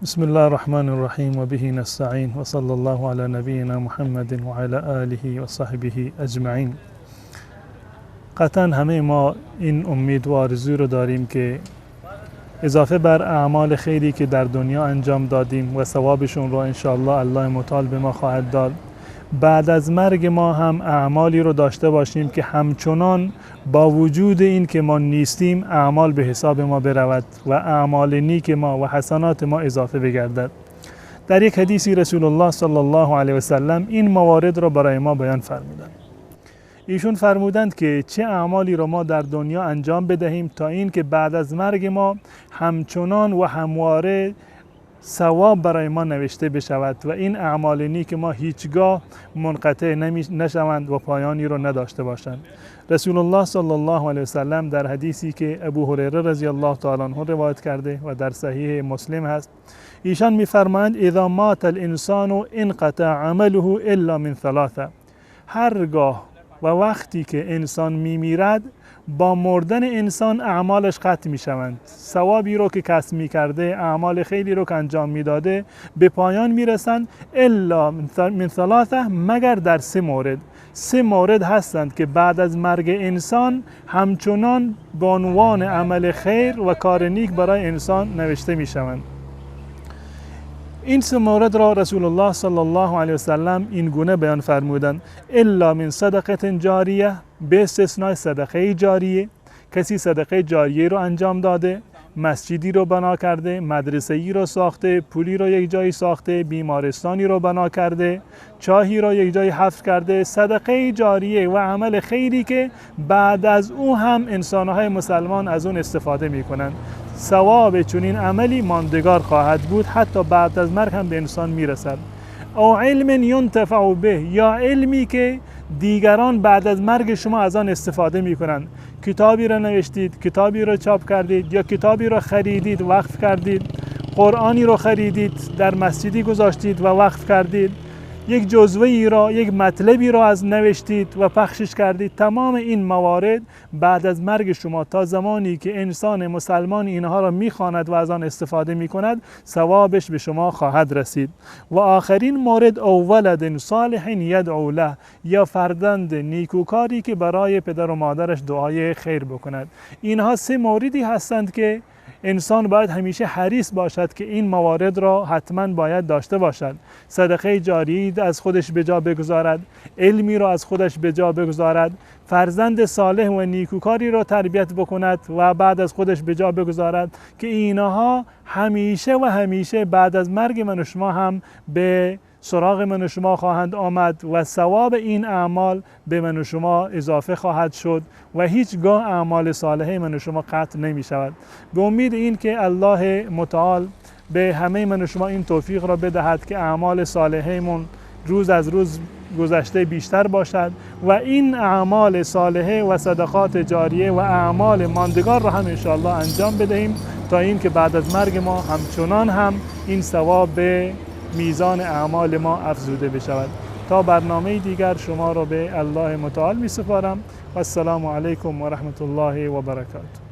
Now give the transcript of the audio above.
بسم الله الرحمن الرحیم و به نستعین و صلی الله علی نبینا محمد و علی آله و صحبه اجمعین. قطعا همه ما این امید و آرزو رو داریم که اضافه بر اعمال خیری که در دنیا انجام دادیم و ثوابشون رو انشاءالله الله متعال به ما خواهد داد، بعد از مرگ ما هم اعمالی رو داشته باشیم که همچنان با وجود این که ما نیستیم اعمال به حساب ما برود و اعمال نیک ما و حسنات ما اضافه بگردد. در یک حدیثی رسول الله صلی الله علیه و سلم این موارد رو برای ما بیان فرمودند. ایشون فرمودند که چه اعمالی رو ما در دنیا انجام بدهیم تا این که بعد از مرگ ما همچنان و همواره ثواب برای ما نوشته بشود و این اعمال نیک ما هیچگاه منقطع نشوند و پایانی رو نداشته باشند. رسول الله صلی الله علیه وسلم در حدیثی که ابو هریره رضی الله تعالی عنه روایت کرده و در صحیح مسلم هست، ایشان می‌فرمایند اذا مات الانسان انقطع عمله الا من ثلاثه. هرگاه و وقتی که انسان میمیرد، با مردن انسان اعمالش قطع میشوند. ثوابی رو که کسب میکرده، اعمال خیلی رو که انجام میداده به پایان میرسند، الا من ثلاثه، مگر در سه مورد. سه مورد هستند که بعد از مرگ انسان همچنان به عنوان عمل خیر و کار نیک برای انسان نوشته میشوند. این سه مورد را رسول الله صلی الله علیه وسلم این گونه بیان فرمودند: الا من صدقه جاریه، به استثنای صدقه جاریه. کسی صدقه جاریه رو انجام داده، مسجدی رو بنا کرده، مدرسه‌ای رو ساخته، پولی رو یک جایی ساخته، بیمارستانی رو بنا کرده، چاهی رو یک جایی حفر کرده، صدقه جاریه و عمل خیری که بعد از او هم انسانهای مسلمان از اون استفاده میکنند. ثواب چنین عملی ماندگار خواهد بود، حتی بعد از مرگ هم به انسان میرسد. او علم ینتفع به، یا علمی که دیگران بعد از مرگ شما از آن استفاده میکنند. کتابی را نوشتید، کتابی را چاپ کردید، یا کتابی را خریدید وقف کردید، قرآنی را خریدید در مسجدی گذاشتید و وقف کردید، یک جزوه‌ای را، یک مطلبی را از نوشتید و پخشش کردید. تمام این موارد بعد از مرگ شما تا زمانی که انسان مسلمان اینها را میخواند و از آن استفاده میکند، ثوابش به شما خواهد رسید. و آخرین مورد، او ولد صالح یدعو له، یا فرزند نیکوکاری که برای پدر و مادرش دعای خیر بکند. اینها سه موردی هستند که انسان باید همیشه حریص باشد که این موارد را حتما باید داشته باشد. صدقه جاری از خودش به جا بگذارد، علمی را از خودش به جا بگذارد، فرزند صالح و نیکوکاری را تربیت بکند و بعد از خودش به جا بگذارد که اینها همیشه و همیشه بعد از مرگ من و شما هم به سراغ من و شما خواهند آمد و ثواب این اعمال به من و شما اضافه خواهد شد و هیچگاه اعمال صالحه من و شما قطع نمی شود. به امید این که الله متعال به همه من و شما این توفیق را بدهد که اعمال صالحه من روز از روز گذشته بیشتر باشد و این اعمال صالحه و صدقات جاریه و اعمال ماندگار را هم انشاءالله انجام بدهیم تا این که بعد از مرگ ما همچنان هم این ثواب به میزان اعمال ما افزوده بشود. تا برنامه دیگر شما را به الله متعال می سپارم و السلام علیکم و رحمت الله و برکاته.